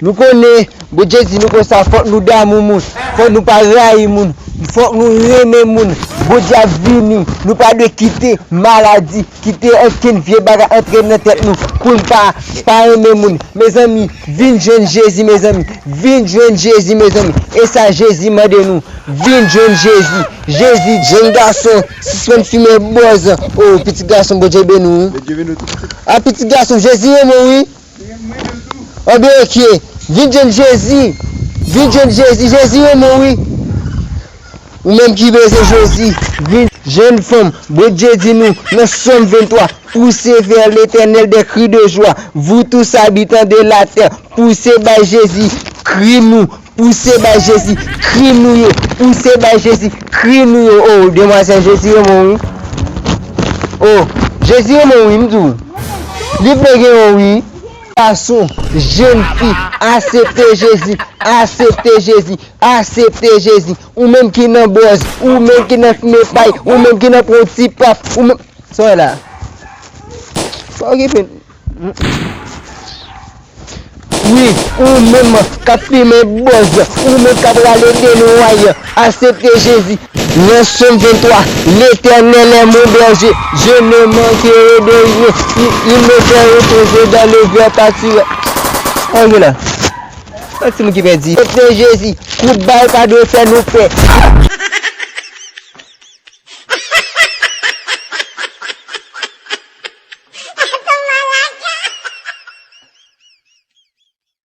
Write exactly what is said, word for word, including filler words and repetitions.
Nou konnen, Bondye di nou konsa, fòk nou damou moun, fòk nou pa rayi moun, fòk nou renmen moun. Bondye ap vini, nou pa dwe kite maladi, kite ankenn vye bagay antre nan tèt nou, pou n pa, pa renmen moun. Mezanmi, vin jwenn Jezi, mezanmi, vin jwenn Jezi, mezanmi. E sa Jezi mande nou, vin jwenn Jezi. Jezi, jèn gason, sispann fimen bòz. O, pitit gason, Bondye beni w. Bondye beni w tou, pitit. A, pitit gason, Jezi renmen w, wi. Anben, oke. Vin jwenn Jezi. Vin jwenn Jezi. Jezi renmen w, wi. Ou menm ki bezwen Jezi, vin. Jèn fanm, Bondye di nou nan Sòm venntwa, poussez vers l'Éternel des cris de joie, vous tous habitants de la terre, poussez bay Jezi kri nou, poussez bay Jezi kri nou yo, poussez bay Jezi kri nou yo. O, demwazèl, Jezi renmen w, wi. O, Jezi renmen w, wi, m di w. Li vle gen w, wi. Gason, jèn fi, asepte Jezi, asepte Jezi, asepte Jezi. Ou menm ki nan bòz, ou menm ki nan fimen pay, ou menm ki nan pran yon ti paf, ou menm. Sa w wè la? Pa okipe. Wi, ou menm k ap fimen bòz, ou menm k ap rale denway, asepte Jezi. Nan Sòm venntwa, L'Éternel est mon berger, je ne manquerai de rien. Il, il me fait reposer dans les verts pâturages. Ann la. Ann timoun ki pèdi. Asepte Jezi, kout bal pa dwe fè nou pè.